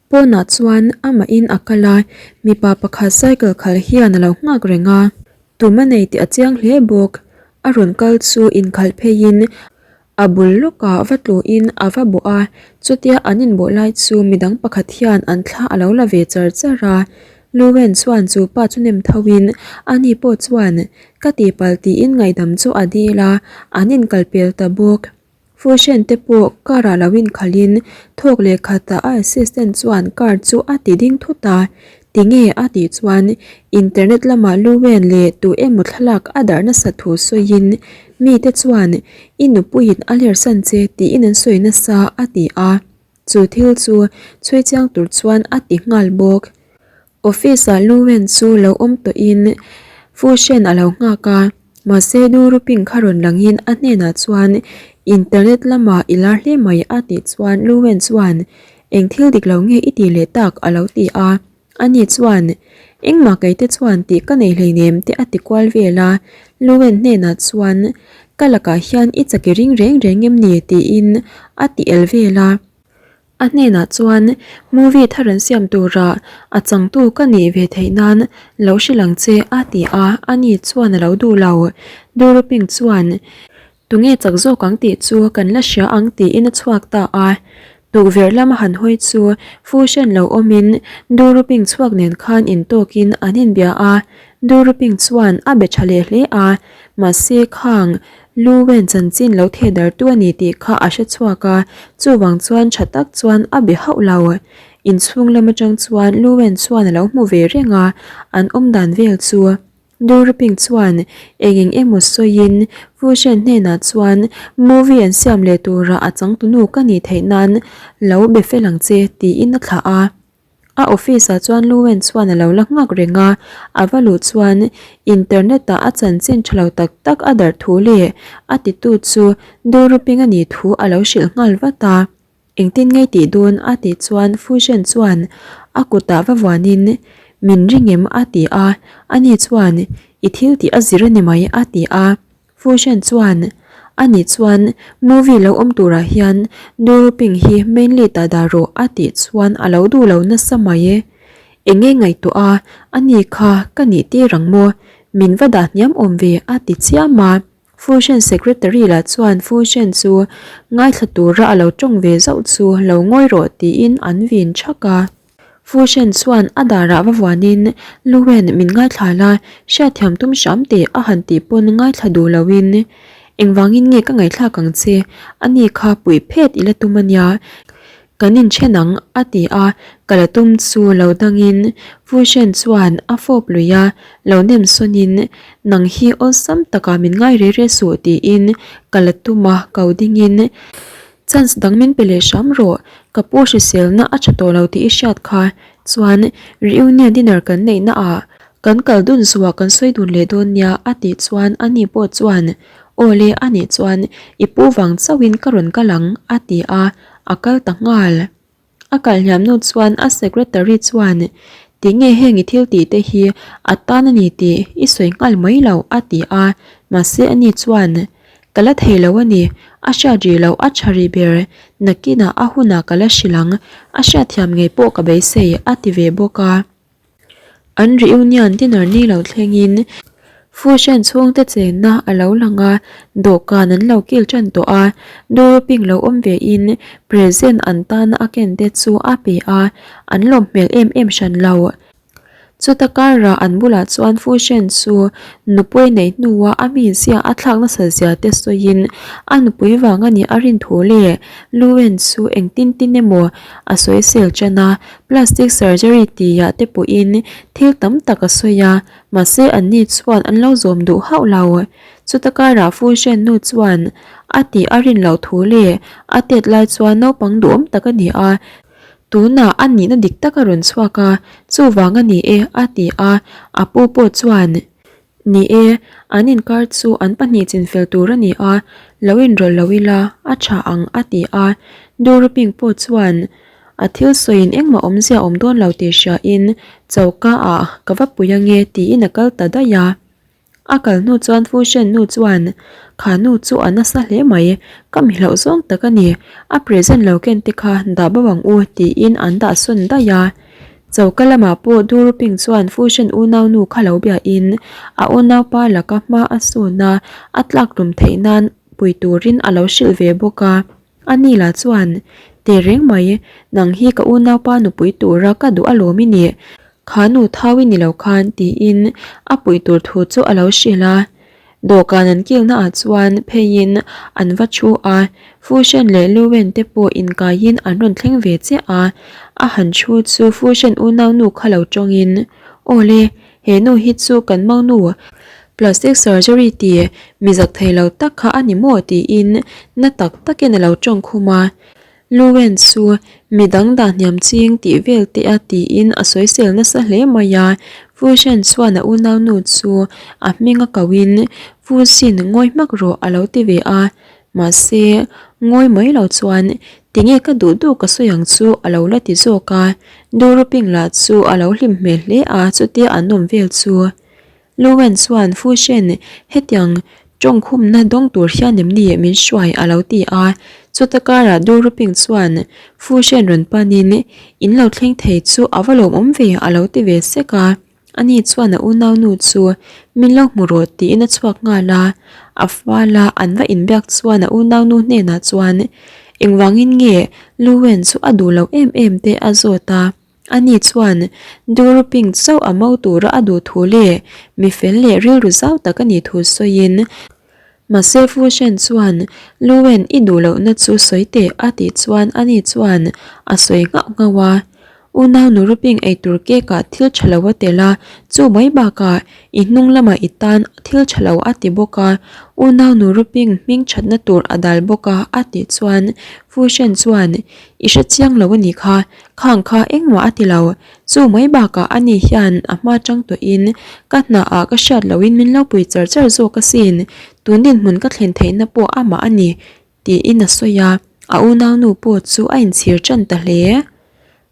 Pawnah chuan amahin a kal a, mipa pakhat cycle khalh hian a lo nghak reng a. Tum a nei tih a chiang hle bawk. A rawn kal chu inkhalh pheiin a bul lawkah va tluin a va bawh a, chutia an inbawh lai chu midang pakhat hian an thla a lo la ve char char a. Luwen chuan chu pa chu nem thoin ani pawh chuan ka tihpalh tiin ngaihdam chu a dil a, an inkalpel ta bawk. Fushen te pawh car ah lo inkhalhin thawk leh khatah a assistant chuan car chu a ti ding thut a, tinge a tih chuan internet lamah Luwen leh tu emaw thlalak a darh nasa thu sawiin mite chuan i nupuiin a lersan che tiin an sawi nasa a ti a, chu thil chu chhui chiang tur chuan a ti nghal bawk. Office ah Luwen chu lo awm tawhin Fushen a lo nghak a, mahse Nu Ruping kha rawn langin a hnenah chuan internet lamah i lar hle mai a tih chuan Luwen chuan eng thil dik lo nge i tih leh tak a lo ti a, ani chuan engmah kei te chuan tih ka nei hleinem te a ti kual vel a, Luwen hnenah chuan ka lakah hian i chaki ring reng reng em ni tiin a ti el vel a. A hnenah chuan movie thar an siam turah a changtu ka nih ve theih nan lo hrilh ang che a ti a, ani chuan a lo duh lo. Duruping chuan tunge chak zawk ang tih chu kan la hria ang tiin a chhuak ta a. Tukverh lama han hawi chu Fushen lo awmin Duruping chhuak nen khan intawkin an inbia a, Duruping chuan a be tha leh hle a, mahse khang Lu Wen chanchin lo theh dartu a ni tih kha a hre chhuak a, chuvang chuan tha tak chuan a be hauh lo. Inchhung lam atang chuan Lu Wen chuan a lo hmu ve reng a, an awm dan vel chu. Du Ruping chuan eng eng emaw sawiin Fu Shen hnenah chuan movie an siam leh tura a changtunu ka nih theih nan lo be fel ang che tiin a thlah a. A office ah chuan Luwen chuan a lo la nghak reng a, a va luh chuan internet ah a chanchin tha lo tak tak a darh thu leh a titu chu Duruping a nih thu a lo hrilh nghal vat a. Engtin ngei tih dawn a tih chuan Fusion chuan a kutah va vuanin min ring em a ti a, ani chuan i thil tih a zir a ni mai a ti a. Fushen chuan, Ani chuan movie lo awm turah hian Duruping hi main lead ah dah rawh a tih chuan a lo duh lo nasa mai e. Enge ngaihtuah a, ani kha ka nih tir ang maw? Min va dah hniam awm ve a ti chiam a. Fushen secretary lah chuan Fushen chu ngaithla tura a lo tawng ve zauh chu lo ngawi rawh tiin an vin thak a. Fushen chuan a darah va vuanin, Luwen, min ngaithla la, hriatthiam tum hram teh a han tih pawn ngaithla duh loin, Engvangin nge ka ngaihthlak ang che, ani kha puih phet i la tum a nia, kan inthen ang a ti a, ka la tum chu lo dangin Fushen chuan a fawp lui a, lo nem sawnin, Nang hi awlsam takah min ngai re re suh tiin ka la tum a, ko dingin, Chance dang min pe leh hram rawh, ka pu hriselna a tha tawh lo tih i hriat kha. Chuan reunion dinner kan neih na ah kan kal dun zuah kan sawi dun leh dawn nia a tih chuan ani pawh chuan Aw le a nih chuan i pu vang chauhin ka rawn kal ang a ti a, a kal ta nghal. A kalhliam nu chuan a secretary chuan Tinge heng i thil tih te hi a tan a ni tih i sawi nghal mai lo a ti a, mahse ani chuan Ka la thei lo a ni, a hriat rih loh a tha rih ber, nakinah a hunah ka la hrilh ang, a hriatthiam ngei pawh ka beisei a ti ve bawk a. An reunion dinner ni lo thlengin Fushen chhungte chenna a lo lang a, dawhkan an lo kil tan tawh a, Duruping lo awm ve in present an tana a ken te chu a pe a, an lawm hmel em em hran lo. Chuta karah an bulah chuan Fushen chu nupui neih hnua a mizia a thlak nasa zia te sawiin a nupui vang a nih a rin thu leh Luen chu engtin tin emaw a sawisel tan a, Plastic surgery tihah te pawhin thil tam tak a sawi a, mahse anni chuan an lo zawm duh hauh lo. Chuta karah Fushen nu chuan a tih a rin loh thu leh a tet lai chuan naupang duhawm tak a ni a, tunah a nihna dik tak a rawn chhuak a, chuvang a ni e a ti a, a pu pawh chuan Ni e, an inkar chu an pahnih chinfel tur a ni a, lo inrawlh lo ila a tha ang a ti a. Duruping pawh chuan a thil sawiin engmah awmzia awm dawn lo tih hriain choka ah ka va pui ange tiin a kal ta daih a. A kal hnu chuan Fushen nu chuan, Kha nu chu a nasa hle mai, ka mi hlauh zawng tak a ni, a present lo ken te kha dah bo ang u tiin an dah sawn daih a. Choka lamah pawh Duruping chuan Fushen unau nu kha lo biain a unaupa laka hma a sawn a, a tlak tum theih nan pui turin a lo hrilh ve bawk a. Ani lah chuan, Teh reng mai, nang hi ka unaupa nupui tura ka duh alawm i nih, kha nu thau i ni lo khan tiin a puih tur thu chu a lo hrilh a. Dawhkan an kilna ah chuan pheiin an va thu a, Fushen leh Luwen te pawh inkaiin an rawn thleng ve chiah a, a han thu chu Fushen unaunu kha lo tawngin, Aw le, He nu hi chu kan mangnu plastic surgery ti mi zak thei lo tak kha a ni maw tiin na tak takin a lo tawng khum a. Luwen chu mi dang dah hniam ching tih vel te a tiin a sawisel nasa hle mai a. Fushen chuan a unaunu chu a hming a kohin Fusin ngawi hmak rawh a lo ti ve a. Mahse, ngawi mai lo chuan tinge ka duh duh ka sawi ang chu a lo la ti zawk a, Duruping lah chu a lo hlim hmel hle a chutia an awm vel chu. Luwen chuan Fushen hetiang tawngkhumna dawng tur hian em ni min hruai a lo ti a, chuta karah Duruping chuan Fushen rawn panin in lo thleng thei chu a va lawmawm ve a lo ti ve sek a. Ani chuan a unaunu chu min lo hmu rawh tiin a chhuak nghal a, a fal a an va inbiak chuan a unaunu hnenah chuan engvangin nge Luwen chu a duh loh em em te a zawt a, ani chuan Duruping chauh a mo tura a duh thu leh mi fel leh rilru zau tak a nih thu sawiin Mahse Fu Shen chuan Lu Wen i duh lohna chu sawi teh a tih chuan ani chuan a sawi nghauh nghauh a. Unau nu Ruping eitur cake ah thil tha lo a tel a, chu mai bakah i hnung lamah i tan thil tha lo a ti bawk a, unau nu Ruping hming thatna tur a dal bawk a a tih chuan Fu Shen chuan i hre chiang lo a nih kha, khang kha engmah a ti lo, Chu mai bakah ani hian a hma tang tawhin ka hna ah ka hriat lohin min lo pui char char zawk asin, tun dinhmun ka thlen theihna pawh amah a ni tiin a sawi a, a unaunu pawh chu a inchhir tan ta hle.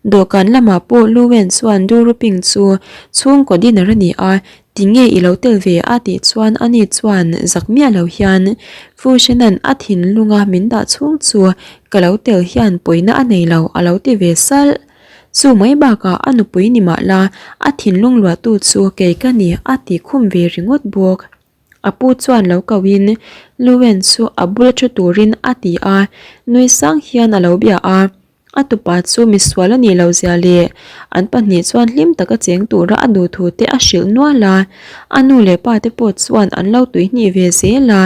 Dawhkan lamah pawh Luwen chuan Duruping chu chhungkaw dinner a ni a, tinge i lo tel ve a tih chuan ani chuan zak miah lo hian Fushenan a thinlunga min dah chhung chu ka lo tel hian pawina a nei lo a lo ti ve salh. Chu mai bakah a nupui ni mah la, a thinlung luahtu chu kei ka ni a ti khum ve ringawt bawk. A pu chuan lo kohin Luwen chu a bula thu turin a ti a, nui sang hian a lo bia a. A tupa chu misual a nih loh zia leh an pahnih chuan hlim taka cheng tura a duh thu te a hrilh nual a. A nu leh pa te pawh chuan an lo tuihnih ve zel a,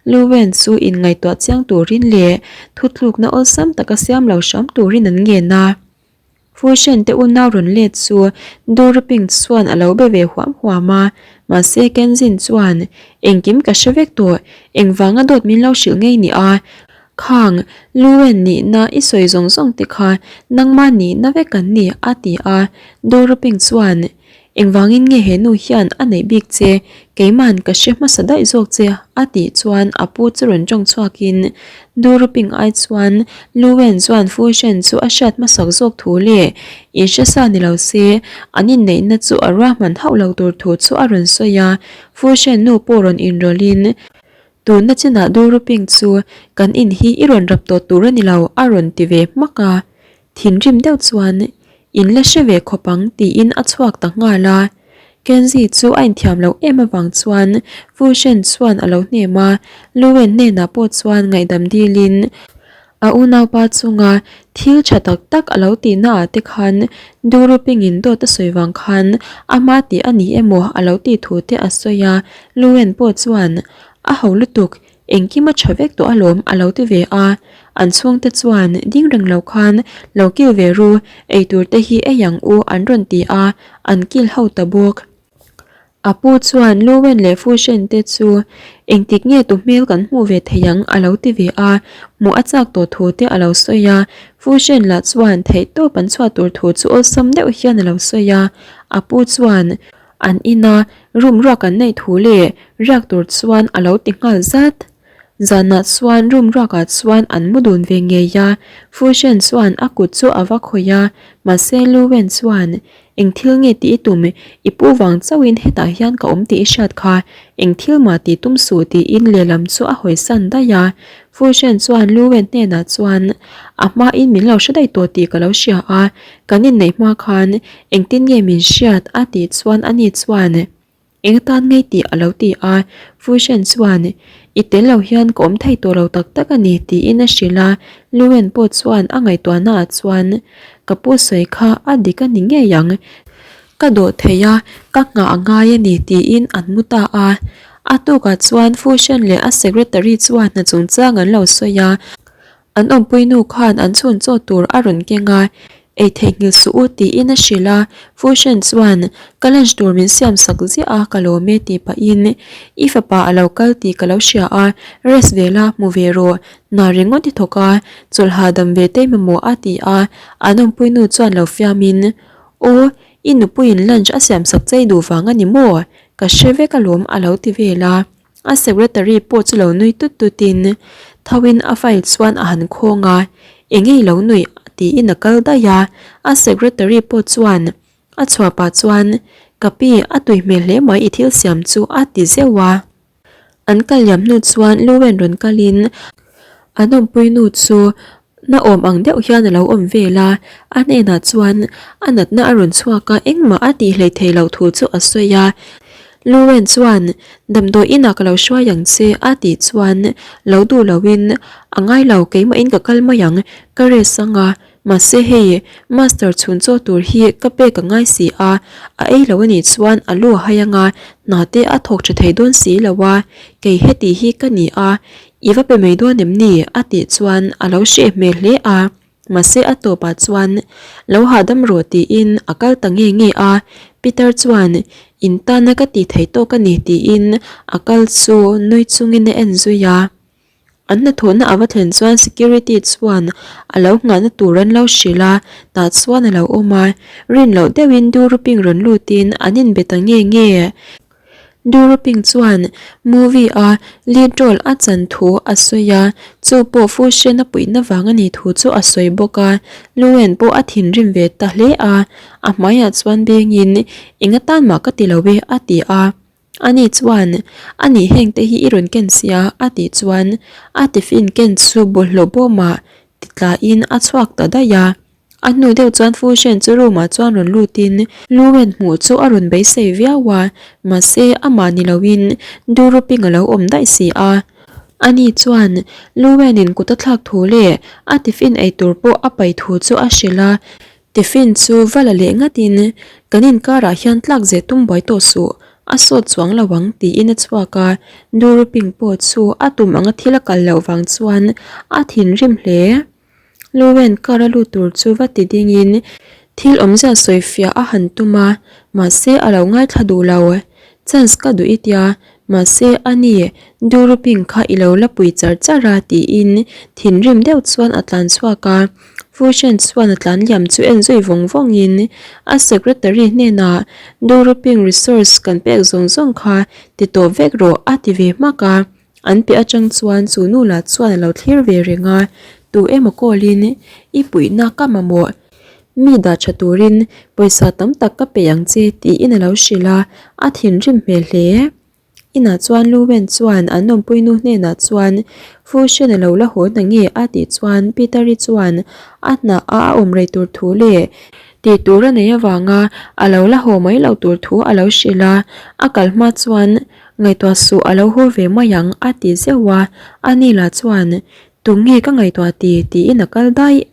Luwen chu inngaihtuah chiang turin leh thutlukna awlsam taka siam lo hram turin an ngen a. Fushen te unau rawn let chu Duruping chuan a lo be ve huam huam a, mahse Kenzin chuan, Engkim ka hre vek tawh, engvanga dawt min lo hrilh ngei ni a, khang Luwen nihna i sawi zawng zawng te kha nangmah nihna vek an ni a ti a, Duruping chuan, Engvangin nge he nu hian a neih bik che, keima'n ka hre hmasa daih zawk che a tih chuan a pu chu rawn tawng chhuakin Duruping ai chuan Luwen chuan Fushen chu a hriat hmasak zawk thu leh inhre sa ni lo se an inneihna chu a ruahman hauh lo tur thu chu a rawn sawi a, Fushen nu pawh rawn inrawlhin Tunna chinah Duruping chu kan in hi i rawn rap tawh tur a ni lo a rawn ti ve hmak a. Thinrim deuh chuan in la hre ve khawp ang tiin a chhuak ta nghal a. Kenzie chu a inthiam loh em avang chuan Fushen chuan a lo hnem a, Luwen hnenah pawh chuan ngaihdam dilin a unaupa chunga thil tha tak tak a lo tihna ah te khan Durupingin dawt a sawi vang khan ama tih a ni emaw a lo tih thu te a sawi a, Luwen pawh chuan a ho lutuk Engkim a tha vek tawh alawm a lo ti ve a, an chhungte chuan ding reng lo khan lo kil ve ru, eitur te hi ei ang u an rawn ti a, an kil ho ta bawk. A pu chuan Luwen leh Fushen te chu engtik nge tu hmel kan hmuh ve thei ang a lo ti ve a, hmuh a chak tawh thu te a lo sawi a, Fushen lah chuan theihtawp an chhuah tur thu chu awlsam deuh hian a lo sawi a, a pu chuan An ina room ruak an neih thu leh riak tur chuan a lo ti nghal zat. Zanah chuan room ruakah chuan an mu dun ve ngei a, Fu Shen chuan a kut chu a va khawih a, mahse Lu Wen chuan, Eng thil nge tih i tum? I pu vang chauhin hetah hian ka awm tih i hriat kha, eng thil mah tih tum suh tiin lehlam chu a hawi san daih a. Fu Shen chuan Lu Wen hnenah chuan, A hmain min lo hre daih tawh tih ka lo hria a, kan inneih hma khan engtin nge min hriat? a tih chuan ani chuan, Eng atan ngei tih a lo ti a, Fushen chuan, I tel lo hian ka awm thei tawh lo tak tak a ni tiin a hrilh a, Luen pawh chuan a ngaihtuahna ah chuan, Ka pu sawi kha a dik a ni ngei ang, ka dawh thei a, ka nghah a ngai a ni tiin an mu ta a. A tukah chuan Fushen leh a secretary chuan hna chungchang an lo sawi a, An awmpui nu khan an chhun chaw tur a rawn keng a, ei theihnghilh suh u tiin a hrilh a, Fushen chuan ka lunch tur min siam sak ziah a ka lawm e tih pahin i fapa a lo kal tih ka lo hria a, rest ve la hmu ve rawh, hna ringawt i thawk a, chawlh hahdam ve tei mamawh a ti a, an awmpui nu chuan lo fiamin Aw, i nupuiin lunch a siam sak chei duh vang a ni maw? Ka hre vek alawm a lo ti vel a. A secretary pawh chu lo nui tut tut in tho in a file chuan a han khawng a, eng nge i lo nuih tiin a kal daih a, a secretary pawh chuan a chhuah pah chuan ka pi a tui hmel hle mai i thil siam chu a ti zeuh a. An kal liam hnu chuan Luwen rawn kal in an awmpui nu chu Na awm ang deuh hian a lo awm vel a, a hnenah chuan a natna a rawn chhuak a, engmah a tih hleih theih loh thu chu a sawi a. Luwen chuan, Damdawi inah ka lo hruai ang che a tih chuan lo duh loin, A ngai lo, keimahin ka kal mai ang, ka rest ang a, mahse hei Master chhun chaw tur hi ka pek a ngai si a, a ei lo anih chuan a lu a hai ang a, hna te a thawk tha thei dawn si lo a, kei heti hi ka ni a, I va pe mai dawn em ni? a tih chuan a lo hreh hmel hle a, mahse a tawpah chuan lo hahdam rawh tiin a kal ta nge nge a, Peter chuan in tana ka tih theih tawk a ni tiin a kal chu nui chungin a en zui a. An hnathawhna a va thlen chuan security chuan a lo nghahna tur an lo hrilh a, tah chuan a lo awm a, rin loh deuhin Duruping rawn lutin an inbe ta nge nge. Duruping chuan movie a lead role a chan thu a sawi a, chu pawh Fushen a puihna vang a nih thu chu a sawi bawk a. Luen pawh a thinrim ve ta hle a, a hmaiah chuan bengin eng atan mah ka ti lo e a ti a. Ani chuan, A nih heng te hi i rawn ken sia a tih chuan a tiffin ken chu bawlhhlawh bawmah ti tlain a chhuak ta daih a. A hnu deuh chuan Fushen chu room ah chuan rawn lutin Luwen hmuh chu a rawn beisei viau a, mahse amah ni loin Duruping a lo awm daih si a. Ani chuan Luwen in kut a thlak thu leh a tiffin ei tur pawh a pai thu chu a hrilh a, tiffin chu va la leh ngatin kan inkarah hian tlak zeh tum buai tawh suh, a sawt chuang lo ang tiin a chhuak a, Duruping pawh chu a tum anga thil a kal loh vang chuan a thinrim hle. Luwen car a lut tur chu va ti dingin thil awmzia sawi fiah a han tum a, mahse a lo ngaithla duh lo. Chance ka duh i tia, mahse a ni Duruping kha i lo la pui char char a tiin thinrim deuh chuan a tlan chhuak a. Fushen chuan a tlan liam chu en zui vawng vawngin a secretary hnenah Duruping resource kan pek zawng zawng kha ti tawh vek rawh a ti ve hmak a. An piah atang chuan chu nu lah chuan a lo thlir ve reng a, tu emaw call in i puihna ka mamawh, mi dah tha turin pawisa tam tak ka pe ang che tiin a lo hrilh a, a thinrim hmel hle. Inah chuan Lu Wen chuan an awmpui nu hnenah chuan Fushen a lo la haw hna nge a tih chuan Peter-i chuan a hna a a awm rei tur thu leh tih tur a nei avanga a lo la haw mai loh tur thu a lo hrilh a, a kal hma chuan Ngaihtuah suh a lo haw ve mai ang a ti zeuh a, ani lah chuan Tunge ka ngaihtuah ti? tiin a kal daih.